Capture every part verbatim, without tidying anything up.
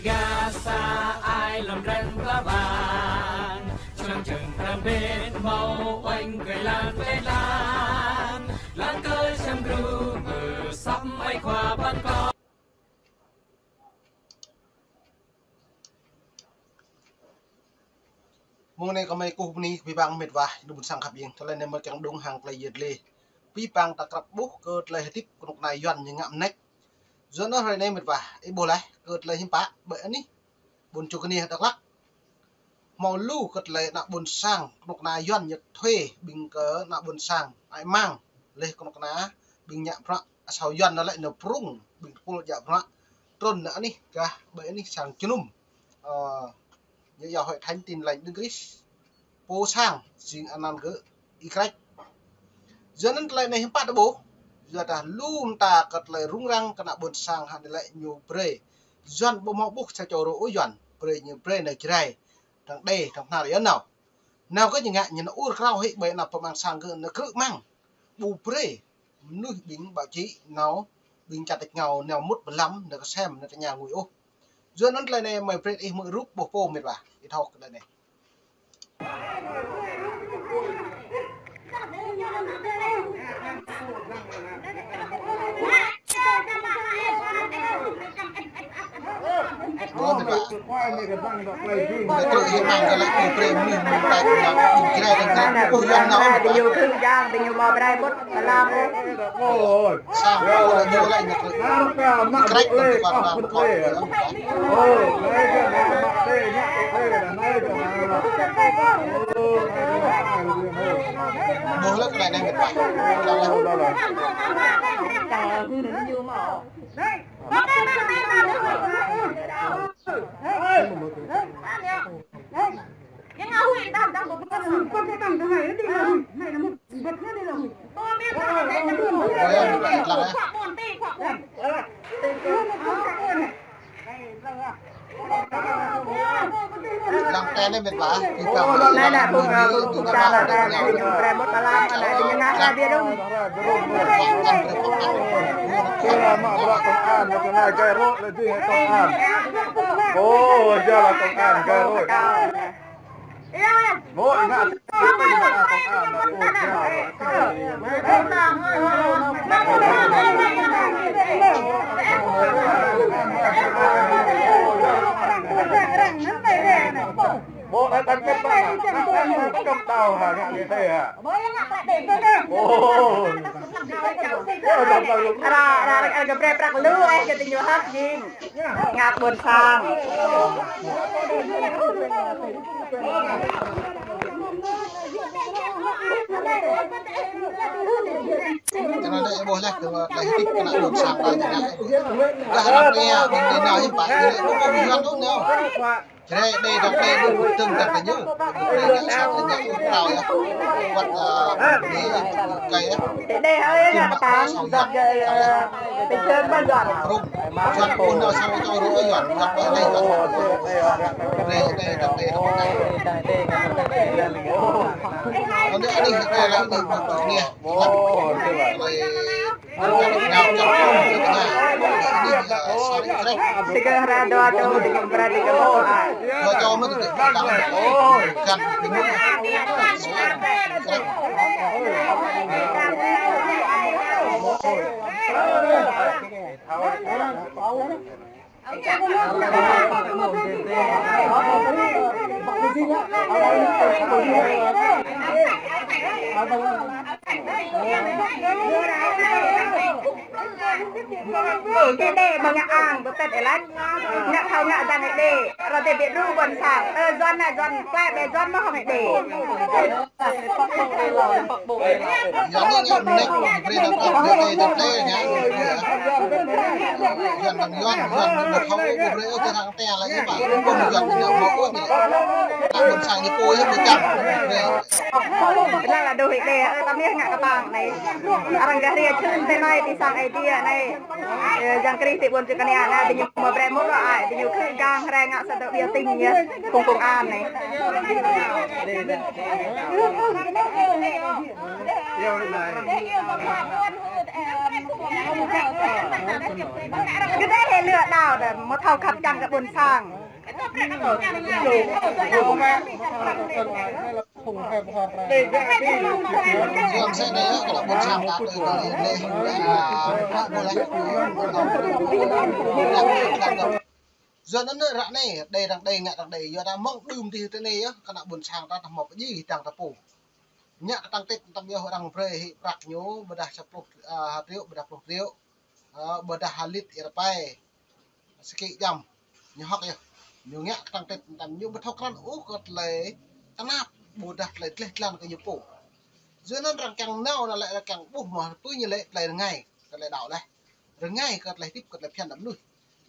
Gasa ai lăm răng pla bang, člăng čăng pram bên mâo oanh kơ lan kơ lan, lan kơ čăm gru mơ săm ai khua ban kơ. Mông anei kơ mei kuh bni bi bang mĭt wa, ñu ƀuôn sang khăp ing, tơlơi anei mơ̆ kiăng đŭng hăng tơlơi yet lê. Bi bang ta krăp ƀuh kơ tơlơi hdĭp knŭk kna Yuăn ñu ngă mnêč. Yua anăn hruê anei mĭt wa, ih ƀuh leh kơ tơlơi hiam pă, ƀơi anih ƀuôn Čukni Dak Lak. Mâo lu kơ tơlơi ană ƀuôn sang knŭk kna Yuăn ñu thuê ƀing kơ ană ƀuôn sang ai mang leh knŭk kna ƀing ñă prăk asâo Yuăn nao lĕ nao prŭng ƀing tơpul djă prăk trŭn nao anih gah ƀơi anih sang Čnum. Ơ, ñu yua Hội Thánh Tin Lành Đấng Christ pô sang jing anăn gơ̆ Y Krêč. Yua anăn tơlơi anei hiam pă ta ƀuh, yua dah lu mta kơ tơlơi rŭng răng kơ ană ƀuôn sang hă anei lĕ ñu brei. Yuăn ƀu mâo ƀuh sa čô rô ôh Yuăn, brei ñu brei nao Jrai, dăng Đê, dăng Bhnar Yuăn nao. Nao kơ ñu ngă ñu nao ur krao hĕ ƀơi anăp pơmang sang gơ̆ nao krư̆ mang. Ƀu brei mnuih ƀing báo chí nao, ƀing čăt têč ngao nao mŭt blam, nao ksem, nao tơña ngui ôh. Yua anăn tơlơi anei mei brei ih hmư̆ rup ƀuh pô mĭt wa, ih thâo tơlơi anei. Ơ, mĭt wa. Ơ, tui hĕ mang kơ lĕ ih brei mnuih mnuih ta kơ nao, ih brei kơ nao. Ơ, diñu khưng jang, diñu mâo brei mŭt, salam. Ôi. Sa, ơ, ñu lĕ ñu krêč. Krêč kơ kơ kơ kơ. Ƀuh lĕ kơ anei mĭt wa. Lăng ten anei mĭt wa, ih păng. Anei, anei, phung, ơ, phung, phung čar anei, anei, ñu brei mŭt alam, anei, ñu ngă hra biă dơ̆ng. Ơ, mă bruă công an, anei, anei, gai rôk, anei, jing công an. Ơ, jing công an, gai rôk. Ơ, ară, ară, ară, kơ brei prăk lu, ơ, kơ diñu hăp jing. Ngă ƀuôn sang. Anăn dê ƀuh leh, tơdah hdĭp kơ ană ƀuôn sang ta ñu ngă. Dah arăng pia, ƀing dê nao hiam pă, dê ƀuh ƀuh Yuăn ôh nao. Jrai dê dŏ dê ƀuh ƀuh dơ̆ng dơ̆ng kơ ñu. Ƀuh dê ngă sat ñu ƀuh krao yơh. Wăt, ơ, dê, kơ yơh. Ti dê hơi ngă kpang, dăp dê, ơ, ti čơr ƀă Yuăn. Rŭng. Yuăn ƀuh nao sang čô rŭng Yuăn, Yuăn ƀuh anei Yuăn. Dê, dê, dê, dê, dê. Anei, anei, anei, anei, anei, anei. Digơ̆ hra dua čô, digơ̆ bra, digơ̆ mâo ai. Ơ, kơ dê, ƀă ngă ang, ƀu tĕt êlan. Ngă thâo ngă dăng dê, ră dê bi đru ƀuôn sang. Ơ, Yuăn nă, Yuăn, klei dê Yuăn mơh hŏng dê. Lala dôk ih dê, ơ, ta mĭn ngă kpang anei. Arăng gah ria čhưn ti anei, ti sang Aê Diê anei. Ơ, Yang Krist ti ƀuôn Čư̆ Knia anei, diñu mâo brei mŭt ai, diñu khư̆ gang hriê ngă sa dŏ biểu tình yơh, phung công an anei. Kơ dê hĕ lŏ đao dê, mâo thâo khăp čiăng kơ ƀuôn sang. Yuăn sĕ anei yơh, kơ ƀuôn sang ta tui kơ leh, leh, a, mă mơh leh. Yuăn anăn ară anei, đei arăng đei, ngă arăng đei, yuăn ta mơ̆ng đưm dih tơ anei yơh, kơ ƀuôn sang ta tơ mâo pơjing hdơ̆ng ta pô. Ngă ktang tĭt tăm yơh arăng brei hĕ prăk ñu, ƀiădah sa pluh, a, ha triệu, ƀiădah pluh triệu, a, ƀiădah ha lit êa rpai. Sơkĭ jăm, ñu hŏk yơh. Ñu ngă ktang tĭt tăm ñu ƀu thâo krăn ôh kơ tlei tnap, ƀiădah tlei dleh dlan kơ ñu pô. Yua anăn arăng kiăng nao anăn lĕ arăng kiăng ƀuh mơh pô ñu lĕ tlei rơngai, kơ tlei đăo leh. Rơngai kơ tlei hdĭp kơ tlei bhiăn đăm mnuih.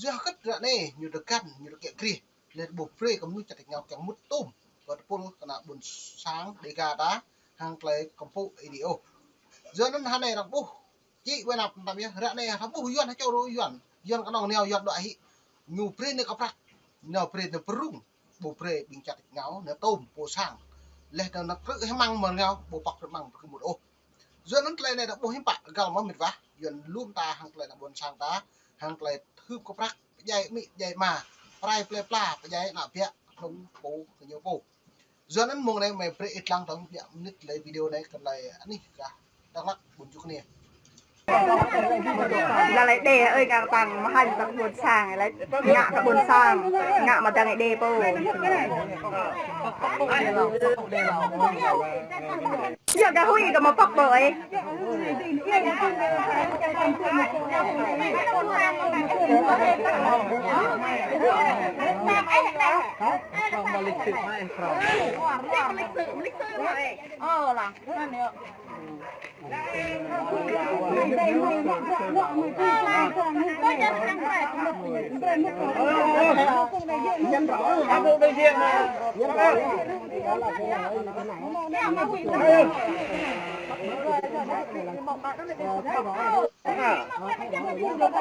Yua kơ ară anei ñu dôk găn, ñu dôk kiă kriê. Leh ƀuh brei kơ mnuih čăt êngao kiăng mŭt tŭm kơ tơpul kơ ƀuôn sang Dega ta hăng tlei kăm pŭ êdi ôh. Yua anăn hơnei arăng ƀuh čĭ wê năp tăm yơh, ară anei hă ƀuh yuăn hă čô ru yuăn. Yuăn knŏng nao yuăn đuĕ hĕ. Ñu brei nao kơ prăk. Nao brei nao pơrŭng. Ƀu brei ƀing čăt êngao nao tŭm pô sang. Leh nao nao krư̆ hmăng mơ̆ng êngao, ƀu pŏk krư̆ hmăng brei kơ mŭt ôh. Yua anăn tlei anei ta ƀuh hiưm pă, găl mơh mĭt wa, yuăn lŭm ta hăng tlei ƀuôn sang ta, hăng tlei hưp kơ prăk, pơdjai amĭ, pơdjai ama, prai plei pla, pơdjai ană biă, knŭng pô, kơ ñu pô. Yua anăn mông anei mei brei ih dlăng dơ̆ng biă mnĭt lei video anei kơ tlei anih kơ Dak Lak ƀuôn Čư̆ Kniê. Leh lei đe ơi ngă ktang mhăn kơ ƀuôn sang, leh ngă kơ ƀuôn sang, ngă mă dăng đe pô. Yua kơ hui kơ mâo pŏk ƀô̆ ê.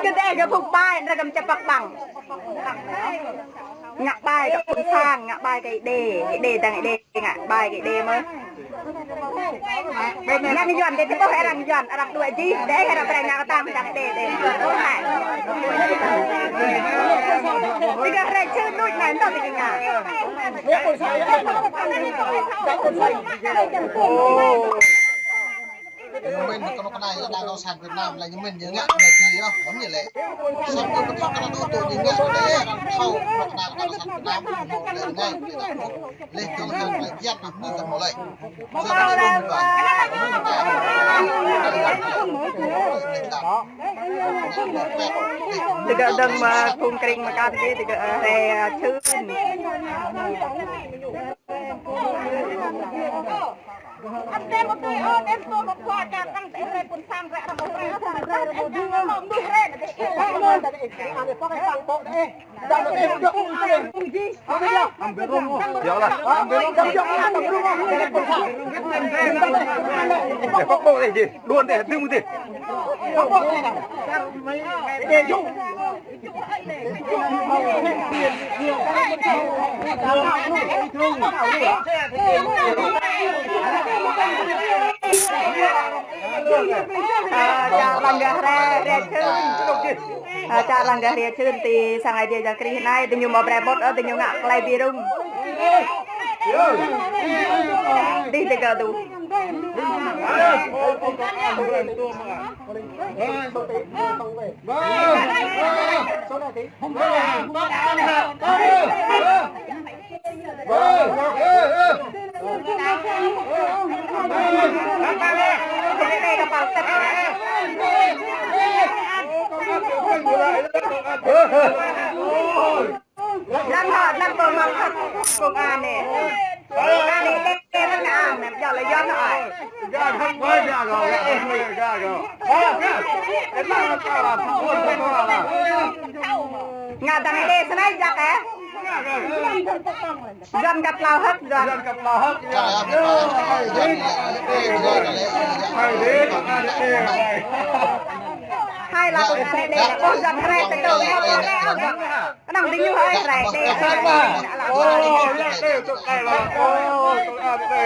Kơ dê kơ phung ƀai, ndrao kăm čăp păk ƀăng. Ngă ƀai kơ ƀuôn sang, ngă ƀai kơ đe, đe dăng đe, ngă ƀai kơ đe mơh. Arăng yuăn, dê tơƀuh arăng yuăn, arăng đuĕ jih, dê arăng brei ngă ktang dăng đe, dê. Ơ hai. Digơ̆ hriê čhưn đuč anei, mtô digơ̆ ngă. Ñu mĭn kơ knŭk kna đảng cộng sản Việt Nam leh ñu mĭn ñu ngă anei ti yơh, ƀuh ñu lĕ. Săm kơ ƀu thâo kơ anăn ôh tŭ ñu ngă anei, arăng thâo knŭk kna đảng cộng sản Việt Nam, ñu mâo leh anei, leh anăn ôh. Leh kơ leh anăn leh biăt mă mnuih kơ mâo leh. Săm kơ ƀuh mĭn wa. Digơ̆ dơ̆ng mă phung krĭng mă kăn dê, digơ̆, ơ, hriê, ơ, čhưn. Ơ, čar lăn gah hriê, hriê čhưn. Ơ, čar lăn gah hriê čhưn ti sang Aê Diê Yang Krist anei, diñu mâo brei mŭt, ơ, diñu ngă klei bi rŭng. Dih digơ̆ dŭ. Lăn hŏ, lăn pô mă hăt công an anei. Công an anei, tê, tê, lăn công an anei, jao leh yuăn hŏ. Ngă dăng đe snei jăk ê. Yuăn kăp tlao hơ̆k, yuăn. Hai lăn công an anei, ôh, yuăn hriê tơ tơ. Knŏng diñu hriê, hriê đe.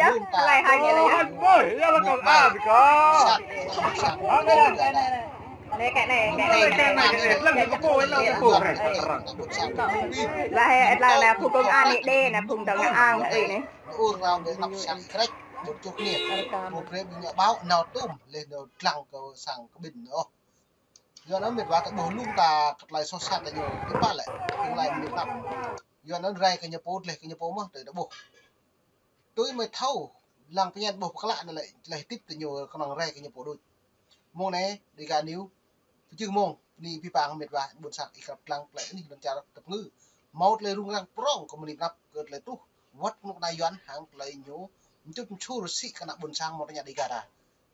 yơh. Hlei hă ñu lĕ yơh. Ơ, ƀuh, yơh lĕ kâo ăt kâo. Ơ, anei, anei, anei, anei. Anei, kơ anei, kơ anei. Anei, anei, anei, anei. Lĕ kơ pô, lĕ kơ pô. Lĕ hĕ, lĕ anei, phung công an anei đê, anei, phung dơ̆ng ang, ơ, anei. Ur rao anei, anăp sang krĕč, ƀuh čuh anei. Ƀuh brei ƀing ñu ƀâo, nao tuôm, leh nao dlăng kơ sang kƀĭn ôh. Yua anăn mĭt wa ta ƀuh lŭng ta kơ tlei soh sat ta ñu, ih pă lĕ, tlei mĭt năp. Yua anăn rai kơ ñu pô, dleh kơ ñu pô mơh, tơ ta ƀuh. Tui mei thâo, lăng pơñen ƀuh pơklă anăn lĕ, tlei hdĭp ta ñu knŏng rai kơ ñu pô đuč. Mông anei, Dega News, pơjưh mông, bơni bi pang mĭt wa, ƀuôn sang ih krăp dlăng, tlei anih lăn čar tăp ngư. Mâo tlei rŭng răng prŏng kơ mni mnăp kơ tlei truh, wăt knŭk kna Yuăn hăng tlei ñu, mčŭt mčhur sĭ kơ ană ƀuôn sang mâo tơña Dega ta.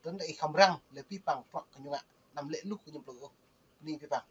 Tơdah ih khăm răng, lĕ bi pang prŏng kơ ñu ngă, anăm lĕ luh kơ ñu plư ôh. Bơni bi pang.